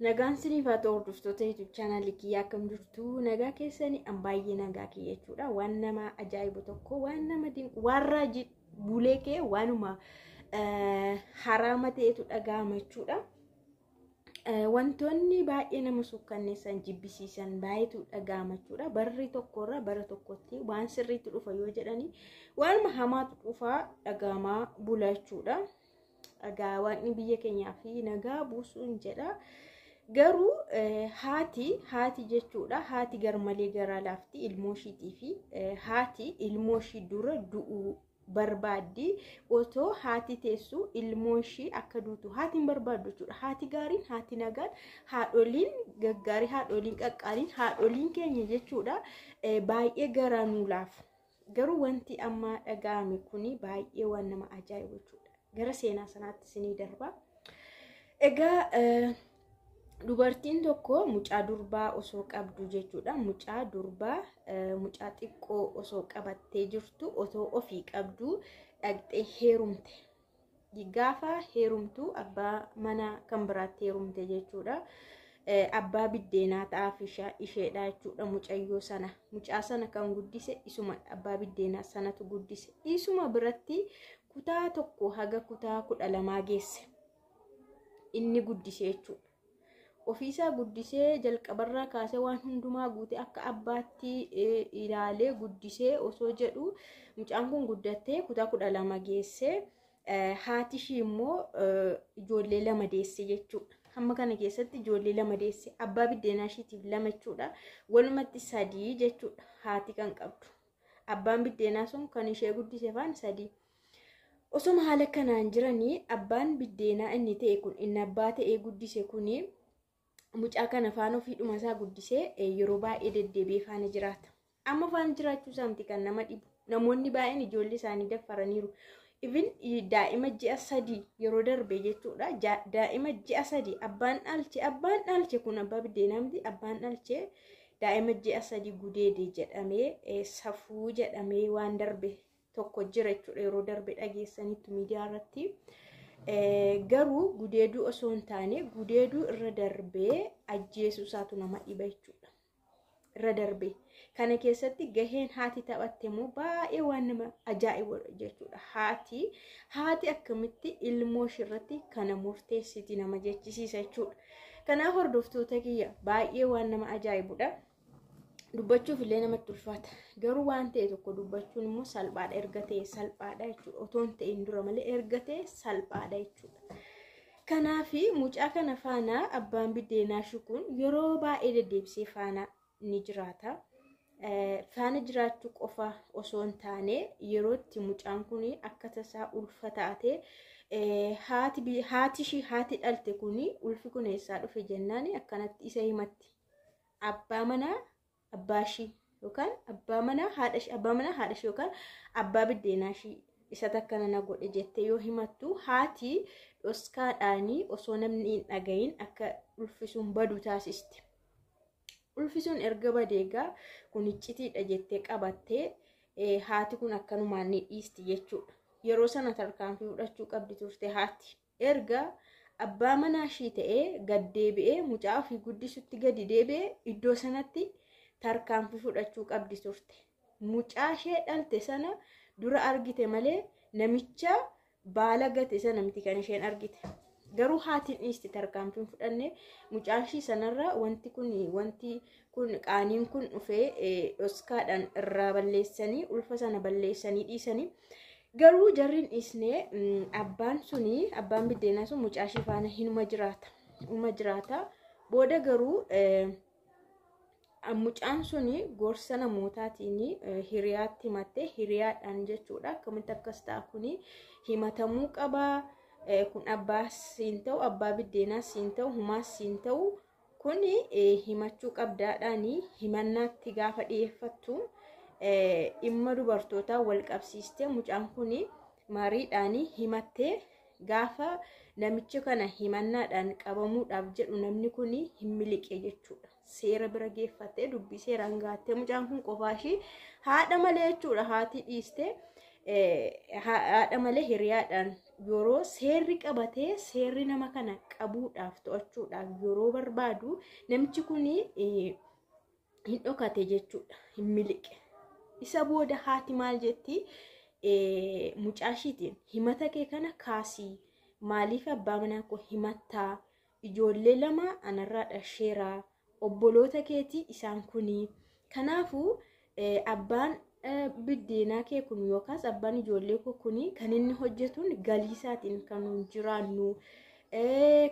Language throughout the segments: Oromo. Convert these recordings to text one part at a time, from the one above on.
Nagaan siniif haa ta'u, hordoftoota YouTube chaanaalii kiyyaa, akkam jirtu? Nagaa keessanii? An baay'ee nagaa kiyya jechuudha. Waan nama ajaa'ibu tokko, waan nama dinqu, waan raajii bulee kee, waanuma haraama ta'etu dhaga'ama jechuudha. Wantoonni baay'ee nama sukkanneessan, jibbisiisan baay'eetu dhaga'ama jechuudha. Barri tokkorra bara tokkotti waan sirriitti dhufa yoo jedhani, waanuma hamaatu dhufaa dhaga'amaa bula jechuudha. Egaa waaqni biyya keenyaa fi nagaa buusuun jedha. Garuu haati jechuudha, haati garmalee garaa laafti ilmoo ishiitii fi haati ilmoo ishii dura du'uu barbaaddi. Otoo haati teessu ilmoo ishii akka duutu haati hin barbaaddu jechuudha. Haati gaariin, haati nagaan, haadholiin gaggaarii, haadholiin qaqqaaliin, haadholiin keenya jechuudha, baay'ee garaa nuu laafu. Garuu wanti amma dhaga'ame kuni baay'ee waan nama ajaa'ibu jechuudha. Gara seenaa sanaatti isinii darba. Egaa dubartiin tokko mucaa durbaa osoo qabdu jechuudha. Mucaa durbaa, mucaa xiqqoo osoo qabattee jirtu, osoo ofii qabdu dhaqxee heerumte. Gaafa heerumtu abbaa mana kan biraatti heerumte jechuudha. Abbaa biddeenaa ta'aaf isheedha jechuudha mucayyoo sana. Mucaa sana kan guddise isuma abbaa biddeenaa sanatu guddise. Isuma biratti kutaa 1 haga kutaa 12 geesse. Inni guddise jechuudha. Ofiisaa guddisee, jalqabarraa kaasee waan hundumaa guute, akka abbaatti ilaalee guddisee osoo jedhu, mucaan kun guddattee kutaa 12 geessee, haati ishii immoo ijoollee lama deesse jechuudha. Hamma kana keessatti ijoollee lama deesse, abbaa biddeenaa ishiitiif lama jechuudha. Walumatti sadii jechuudha haati kan qabdu. Abbaan biddeenaa sun kan ishee guddise faan sadii. Osoma haala kanaan jiranii, abbaan biddeenaa inni ta'e kun, inni abbaa ta'ee guddise kuni, mucaa kana faana ofiidhuma isaa guddisee yeroo baay'ee deddeebi'ee faana jiraata. Amma faana jiraachuu isaa miti kan nama dhibu. Namoonni baay'een ijoollee isaanii daffaraniiru. Even daa'ima ji'a 3 yeroo darbe jechuudha. Daa'ima ji'a 3 abbaan dhalche kun, abbaa biddeenaa miti, abbaan dhalche daa'ima ji'a 3 gudeede jedhamee, safuu jedhamee waan darbe tokko jira jechuudha, yeroo darbe dhageessanitti miidiyaa irratti. Garuu gudeeduu osoo hin taane, gudeeduu irra darbee ajjeesuu isaatu nama dhiba jechuudha. Irra darbee. Kana keessatti gaheen haati taphatte immoo baay'ee waan nama ajaa'ibudha jechuudha. Haati akkamitti ilmoo ishirratti kana murteessiti nama jechisiisa jechuudha. Kanaaf hordoftoota kiyya, baay'ee waan nama ajaa'ibudha. Dubbachuuf illee namatti ulfaata. Garuu waan ta'e tokko dubbachuun immoo salphaadha, erga ta'e salphaadha jechuudha. Otoo hin ta'in dura malee, erga ta'e salphaadha jechuudha. Kanaafi mucaa kana faana abbaan biddeenaa kun yeroo baay'ee deddeebisee faana ni jiraata. Faana jiraachuu qofa osoo hin taane, yeroo itti mucaan kun akka tasaa ulfa taate, haati ishii, haati dhalte kun, ulfi kun eessaa dhufe jennaan akkanatti isa himatti. Abbaa manaa abbaa ishii yookaan abbaa manaa haadha ishii, abbaa manaa haadha ishii yookaan abbaa biddeenaa ishii isa takkana na godhe jettee yoo himattu, haati dhoskaadhaanii osoo namni hin dhagayin akka ulfi sun badu taasisti. Ulfi sun erga badee egaa kun iccitiidha jettee qabattee, haati kun akkanumaan ni dhiisti jechuudha. Yeroo sana tarkaanfii fudhachuu qabdi turte haati. Erga abbaa manaa ishii ta'ee gad deebi'ee mucaa ofii guddisutti gadi deebi'ee, iddoo sanatti tarkaanfii fudhachuu qabdi turte. Mucaa ishee dhalte sana dura argite malee, namicha baala gate sana miti kan isheen argite. Garuu haatiin dhiisti, tarkaanfiin fudhanne. Mucaan ishii sanarra wanti kun qaaniin kun dhufee, dhoskaadhaan irraa balleessanii, ulfa sana balleessanii dhiisanii. Garuu jarri hin dhiisne. Abbaan suni, abbaan biddeenaa sun, mucaa ishii faana hinuma jiraata. Hinuma jiraata. Booda garuu mucaan suni gorsa namootaatiin hiriyaatti himatte, hiriyaadhaan jechuudha. Akkamitti akkas ta'a? Kuni himatamuu qabaa. Kun abbaa siin ta'u, abbaa biddeenaa siin ta'u, humaas siin ta'u, kuni himachuu qabdaadhaan himannaatti gaafa dhiyeeffattu, dhimma dubartootaa wal qabsiistee, mucaan kun mariidhaan himattee, gaafa namicha kana himannaadhaan qabamuudhaaf jedhu, namni kun hin miliqe jechuudha. Seera bira geeffattee, dubbii seeraan gaattee, mucaan kun qofaa ishii haadha malee jechuudha, haati dhiiste. Haadha malee hiriyaadhaan yeroo seerri qabatee seerri nama kana qabuudhaaf to'achuudhaaf yeroo barbaadu namichi kun hin dhokate jechuudha, hin miliqe. Isa booda haati maal jetti mucaa ishiitiin? Himata kee kana kaasii, maaliif abbaa manaa koo himattaa? Ijoollee lama anarraa dhasheeraa, obboloota keetii isaan kunii. Kanaafuu abbaan biddeenaa kee kun yookaas abbaan ijoollee koo kun kan inni hojjetuun galii isaatiin kan nuun jiraannu.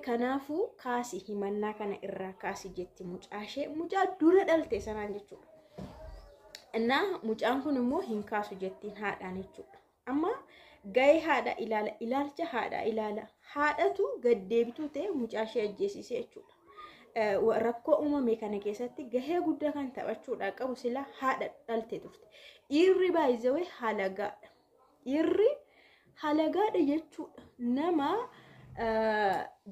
Kanaafuu kaasi, himannaa kana irraa kaasi jetti mucaa ishee, mucaa dura dhalte sanaan jechuudha. Innaa mucaan kun immoo hin kaasu jettiin haadhaan jechuudha. Amma gahee haadha ilaala, ilaalcha haadha ilaala. Haadhatu gaddeebituu ta'e mucaa ishee ajjeesise jechuudha. Rakkoo uumame kana keessatti gahee guddaa kan taphachuudhaa qabu sila haadha dhalte turte. Dhiirri baay'isawee halagaadha. Dhiirri halagaadha jechuudha. Nama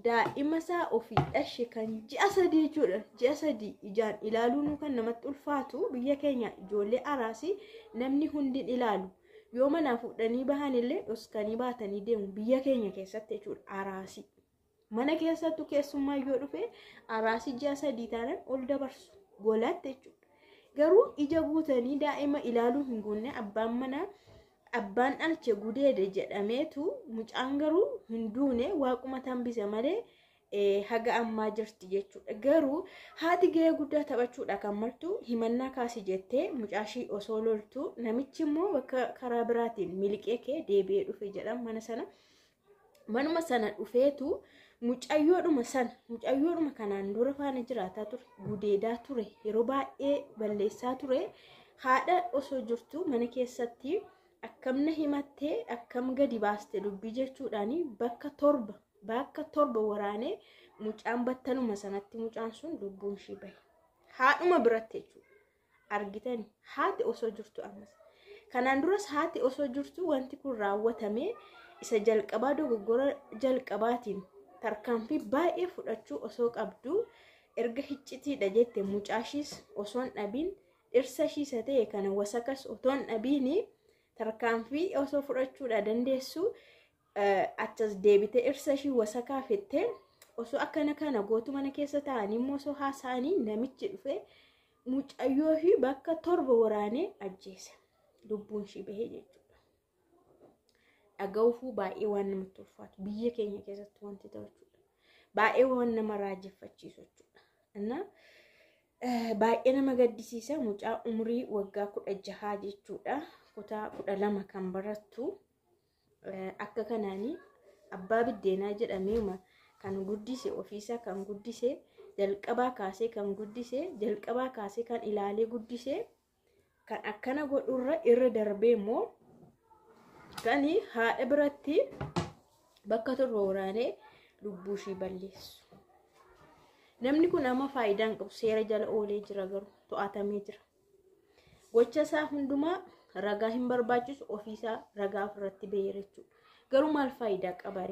daa'ima isaa ofii dhashe kan ji'a 3 jechuudha. Ji'a 3 ijaan ilaaluun kan namatti ulfaatu biyya keenya ijoollee araasii namni hundi ilaalu. Yoo manaa fuudhanii bahan illee dhoskanii baatanii deemu biyya keenya keessatti jechuudha araasii. Mana keessattuu keessummaa yoo dhufe araasii ji'a 3 taanaan ol dabarsu golaatti jechuudha. Garuu ija guutanii daa'ima ilaaluu hin guunne abbaan manaa abbaan dhalche gudeede jedhameetu mucaan garuu hin duune, waaquma tambise malee haga ammaa jirti jechuudha. Garuu haati gahee guddaa taphachuudha kan maltu. Himannaa kaasi jettee mucaashii osoo loltu namichi immoo bakka karaa biraatiin miliqee kee deebi'ee dhufe jedhama mana sana. Manuma sana dhufeetu mucayyoodhuma sana, mucayyoodhuma kanaan dura faana jiraataa ture, gudeedaa ture, yeroo baay'ee balleessaa ture, haadha osoo jirtu mana keessatti akkam na himattee, akkam gadi baaste dubbii jechuudhaan bakka torba waraanee mucaan battaluma sanatti mucaan sun lubbuun ishii bahe. Haadhuma biratti jechuudha. Argitani, haati osoo jirtu ammas. Kanaan duras haati osoo jirtu wanti kun raawwatamee isa jalqabaa dogoggora jalqabaatiin tarkaanfii baay'ee fudhachuu osoo qabdu, erga hiccitiidha jette mucaashiis osoo hin dhabiin, dhirsa ishiisa ta'e kana wasakas otoo hin dhabiin, tarkaanfii osoo fudhachuudha dandeessu, achas deebitee dhirsa ishii wasakaa fettee osoo akkana kana gootu mana keessa taa'anii immoo osoo haasa'anii namichi dhufe mucayyoo fi bakka torba waraanee ajjeese, lubbuun ishii bahee jechuudha. Dhaga'uufuu baay'ee waan namatti ulfaatu biyya keenya keessatti wanti ta'u jechuudha. Baay'ee waan nama raajeffachiisu jechuudha. Innaa baay'ee nama gaddisiisa, mucaa umurii waggaa 16 jechuudha. Kutaa 12 kan barattu akka kanaanii abbaa biddeenaa jedhamee kan guddise, ofiisaa kan guddise, jalqabaa kaasee kan guddise, jalqabaa kaasee kan ilaalee guddise, kan akkana godhurra irra darbee immoo kan haadha biratti bakka torba waraanee lubbuu ishii balleessu. Namni kun amma faayidaa hin qabu, seera jala oolee jira, garuu to'atamee jira. Gocha isaa hundumaa ragaa hin barbaachisu, ofiisaa ragaa ofirratti baheera jechuudha. Garuu maal faayidaa qaba?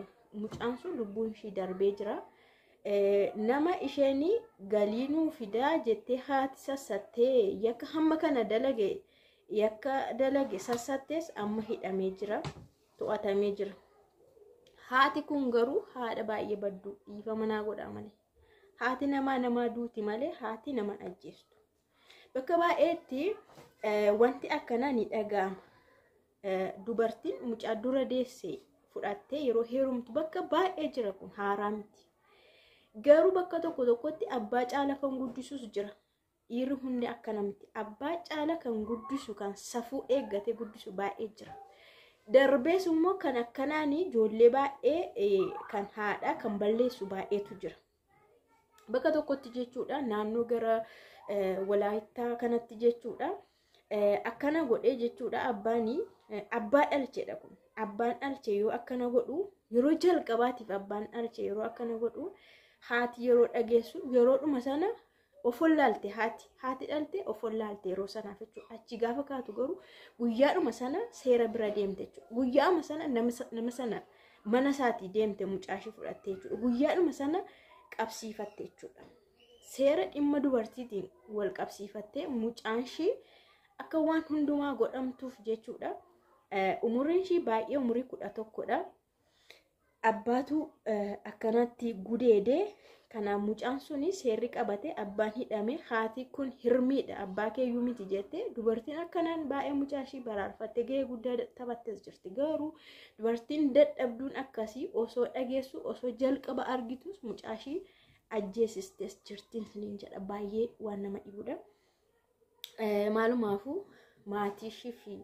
Mucaan sun lubbuun ishii darbee jira. Nama isheen galii nuu fidaa jettee haati sassattee yakka hamma kana dalage, yakka dalage sassattees amma hidhamee jira, to'atamee jira. Haati kun garuu haadha baay'ee badduu, dhiifama naa godhaa malee. Haati namaa namaa duuti malee haati nama ajjeestu. Bakka baay'eetti wanti akkanaa ni dhaga'ama. Dubartiin mucaa dura deesse fudhattee yeroo heerumtu bakka baay'ee jira, kun haaraa miti. Garuu bakka tokko tokkotti abbaa caala kan guddisus jira. Dhiirri hundi akkana miti. Abbaa caala kan guddisu, kan safuu eeggate guddisu baay'ee jira. Darbees immoo kan akkanaan ijoollee baay'ee kan haadha kan balleessu baay'eetu jira. Bakka tokkotti jechuudha, naannoo gara Walaayittaa kanatti jechuudha. Akkana godhee jechuudha, abbaan abbaa dhalcheedha kun. Abbaan dhalche yoo akkana godhu, yeroo jalqabaatiif abbaan dhalche yeroo akkana godhu, haati yeroo dhageessu yeroodhuma sana of wallaalte haati. Haati dhalte of wallaalte yeroo sanaaf jechuudha. Achi gaafa kaatu garuu guyyaadhuma sana seera bira deemte jechuudha. Guyyaadhuma sana nama sana mana isaatii deemte, mucaashii fudhatte jechuudha. Guyyaadhuma sana qabsiifatte jechuudha. Seera dhimma dubartiitiin wal qabsiifattee mucaan ishii akka waan hundumaa godhamtuuf jechuudha. Umuriin ishii baay'ee umurii 11dha. Abbaatu akkanatti gudeedee kanaaf mucaan suni seerri qabate abbaan hidhame haati kun hirmiidha abbaa keeyyuu miti jette dubartiin akkanaan baay'ee mucaa ishii baraarfatte gahee guddaa taphattes jirti. Garuu dubartiin dadhabduun akkasii osoo dhageessu osoo jalqaba argitus mucaa ishii ajjeesistes jirtiin siniin jedha baay'ee waan nama dhibudha. Maalumaafuu maatii ishii fi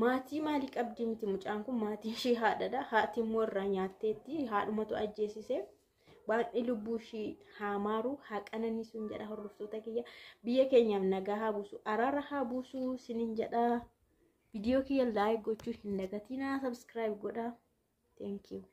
maatii maalii qabdi miti mucaan kun maatiin ishii haadhadha. Haati immoo irraa nyaatteetti haadhumatu ajjeesise. Waaqni lubbuu ishii haa maaru haa qananiisuun jedha hordoftoota kiyya. Biyya keenyaaf nagaa haa buusu araara haa buusu siniin jedha. Viidiyoo kiyya like gochuu hin dagatinaa subscribe godhaa. Thank you.